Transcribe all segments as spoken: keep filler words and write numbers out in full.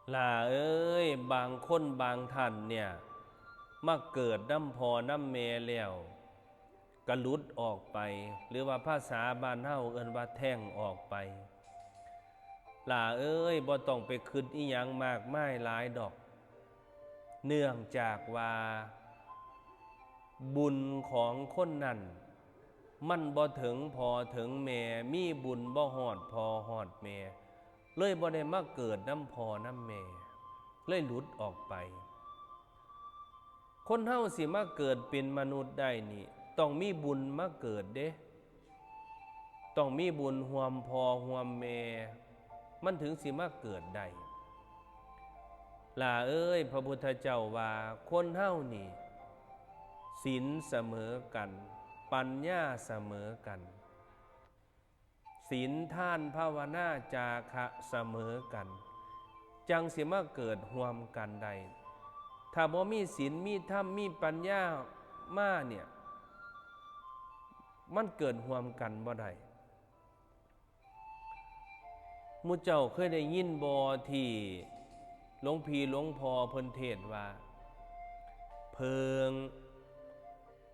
หล่าเอ้ย บางคนบางท่านเนี่ย มาเกิดนำพ่อนำแม่แล้ว ก็หลุดออกไป หรือว่าภาษาบ้านเฮาเอิ้นว่าแท้งออกไป หล่าเอ้ย บ่ต้องไปคิดอิหยังมากมายหลายดอก เนื่องจากว่า บุญของคนนั้น มันบ่ถึงพ่อถึงแม่ มีบุญบ่ฮอดพ่อฮอดแม่ เลยบ่ได้มาเกิดนำพ่อนำแม่ เลยหลุดออกไป คนเฮาสิมาเกิดเป็นมนุษย์ได้นี่ ต้องมีบุญมาเกิดเด้ ต้องมีบุญร่วมพ่อร่วมแม่ มันถึงสิมาเกิดได้ หล่าเอ้ย พระพุทธเจ้าว่า คนเฮานี่ ศีลเสมอกัน ปัญญาเสมอกัน ศีล ทาน ภาวนา จาคะเสมอกัน จั่งสิมาเกิดร่วมกันได้ ถ้าบ่มีศีล มีธรรม มีปัญญามาเนี่ย มันเกิดร่วมกันบ่ได้ หมู่เจ้าเคยได้ยินบ่ ที่หลวงพี่หลวงพ่อเพิ่นเทศน์ว่า เผิง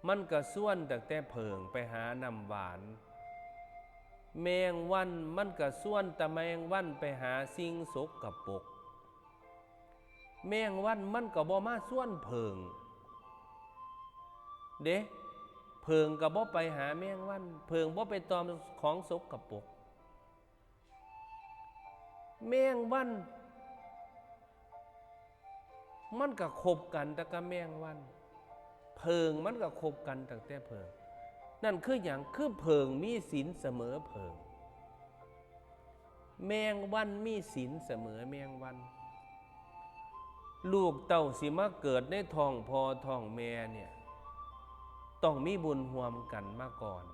มันก็ชวนตั้งแต่เผิงไปหาน้ำหวาน แมงวันมันก็ชวนแต่แมงวันไปหาสิ่งสกปรก แมงวันมันก็บ่มาชวนเผิง เด้ เผิงก็บ่ไปหาแมงวัน เผิงบ่ไปตอมของสกปรก แมงวัน มันก็คบกันแต่กับแมงวัน เผิงมันก็คบกันตั้งแต่เผิง นั่นคือหยัง คือเผิงมีศีลเสมอเผิง แมงวันมีศีลเสมอแมงวัน ลูกเต้าสิมาเกิดในท้องพ่อท้องแม่เนี่ย ต้องมีบุญร่วมกันมาก่อน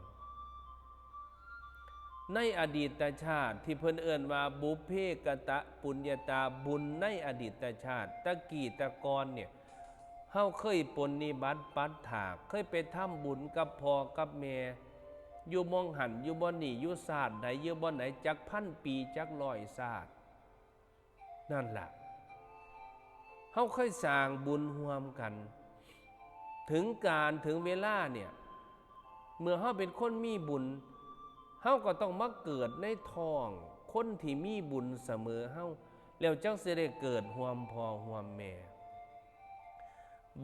ในอดีตชาติที่เพิ่นเอิ้นว่าบุพเพกตปุญญาตา บุญในอดีตชาติ ตะกี้ตะก่อนเนี่ย เฮาเคยปรนนิบัติปัดถาก เคยไปทำบุญกับพ่อกับแม่ อยู่หม่องหั่น อยู่บ่อนนี่ อยู่ชาติใด อยู่บ่อนไหน จักพันปี จักร้อยชาติ นั่นล่ะ เฮาเคยสร้างบุญร่วมกัน ถึงกาลถึงเวลาเนี่ย เมื่อเฮาเป็นคนมีบุญ เฮาก็ต้องมาเกิดในท้องคนที่มีบุญเสมอเฮา แล้วจั่งสิได้เกิดร่วมพ่อร่วมแม่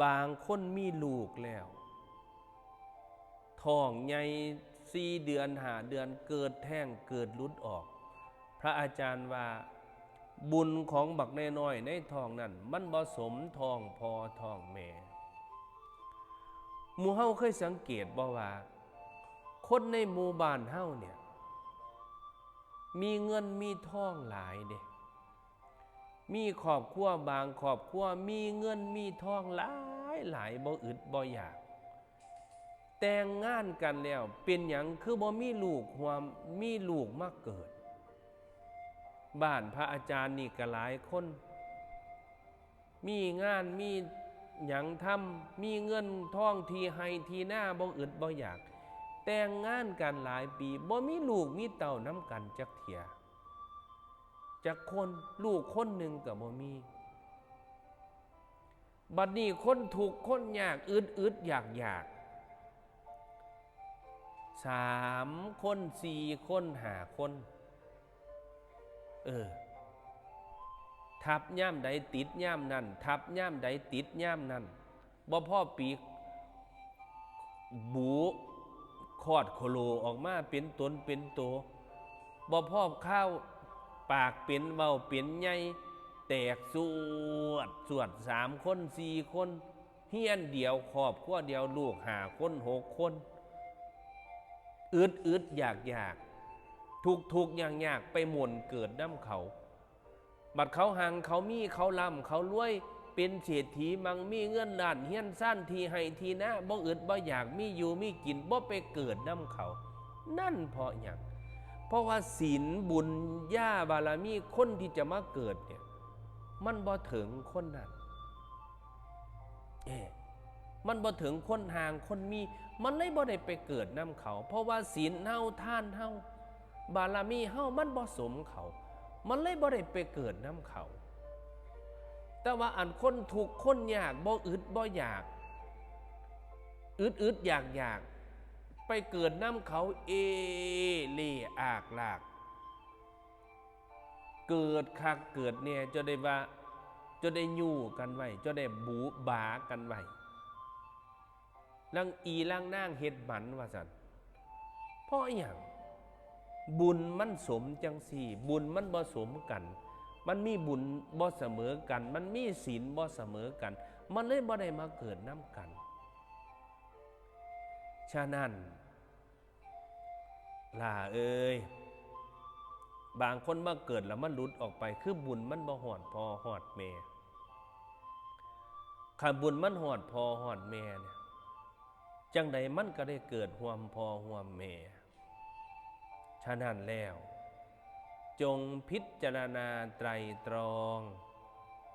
บางคนมีลูกแล้ว ท้องใหญ่ สี่เดือน ห้าเดือน เกิดแท้ง เกิดหลุดออก พระอาจารย์ว่า บุญของบักน้อยๆในท้องนั่น มันบ่สมท้องพ่อท้องแม่ หมู่เฮาเคยสังเกตบ่ว่า คนในหมู่บ้านเฮาเนี่ย มีเงินมีทองหลายเด้ มีครอบครัวบางครอบครัวมีเงินมีทองหลายหลาย บ่อึดบ่อยาก แต่งงานกันแล้ว เป็นหยังคือบ่มีลูกร่วม มีลูกมาเกิด บ้านพระอาจารย์นี่ก็หลายคน มีงานมีหยังทำ มีเงินทองที่ไฮ่ที่นา บ่อึดบ่อยาก แต่งงานกันหลายปี บ่มีลูกมีเต้านำกันจักเทื่อ จักคน ลูกคนหนึ่งก็บ่มี บัดนี้คนทุกข์คนยาก อึดอึดอยากอยาก สามคน สี่คน ห้าคน เออ ทับยามใดติดยามนั้น ทับยามใดติดยามนั้น บ่พอปีก บูคลอดโคโลออกมาเป็นตนเป็นโต บ่พอคาว ปากเป็นเว้าเป็นใหญ่ แตกสวดสวด สามคน สี่คน เฮือนเดียว ครอบครัวเดียว ลูกห้าคน หกคน อึดอึดอยากอยาก ทุกข์ทุกข์ยากยาก ไปหม่นเกิดนำเขา บัดเขาหังเขามี เขาร่ำเขารวย เป็นเศรษฐีมั่งมีเงินล้าน เฮือนซาน ที่ไฮ่ที่นา บ่อึดบ่อยาก มีอยู่มีกิน บ่ไปเกิดนำเขา นั่นเพราะหยัง เพราะว่าศีลบุญญาบารมีคนที่จะมาเกิดเนี่ย มันบ่ถึงคนนั้น เอ้ มันบ่ถึงคนห่างคนมี มันเลยบ่ได้ไปเกิดนำเขา เพราะว่าศีลเฮา ทานเฮา บารมีเฮามันบ่สมเขา มันเลยบ่ได้ไปเกิดนำเขา แต่ว่าอันคนทุกข์คนยาก บ่อึดบ่อยาก อึดอึดอยากอยาก ไปเกิดนำเขาเอเล่อากลาก เกิดคักเกิดแน่ จนได้ว่า จนได้ยู้กันไว้ จนได้บูบากันไว้ ลังอีลังนางเฮ็ดหมันว่าซั่น เพราะอิหยัง บุญมันสมจังซี่ บุญมันบ่สมกัน มันมีบุญบ่เสมอกัน มันมีศีลบ่เสมอกัน มันเลยบ่ได้มาเกิดนำกัน ฉะนั้น หล้าเอ้ย บางคนมาเกิดแล้วมันหลุดออกไป คือบุญมันบ่ฮอดพ่อฮอดแม่ คันบุญมันฮอดพ่อฮอดแม่เนี่ย จั่งใดมันก็ได้เกิดร่วมพ่อร่วมแม่ ฉะนั้นแล้ว จงพิจารณาไตร่ตรอง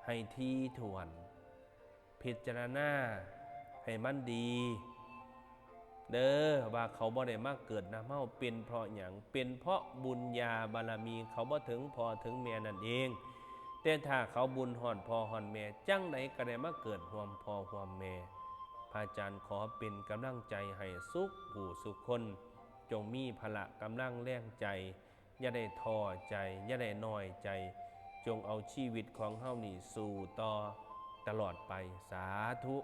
ให้ถี่ถ้วน พิจารณาให้มันดี เด้อ ว่าเขาบ่ได้มาเกิดนำเฮา เป็นเพราะหยัง เป็นเพราะบุญญาบารมีเขาบ่ถึงพ่อถึงแม่นั่นเอง แต่ถ้าเขาบุญฮอดพ่อฮอดแม่ จั่งใดก็ได้มาเกิดร่วมพ่อร่วมแม่ พระอาจารย์ขอเป็นกำลังใจให้สุขผู้สุขคน จงมีพละกำลังแรงใจ อย่าได้ท้อใจ อย่าได้น้อยใจ จงเอาชีวิตของเฮานี่สู้ต่อตลอดไป สาธุ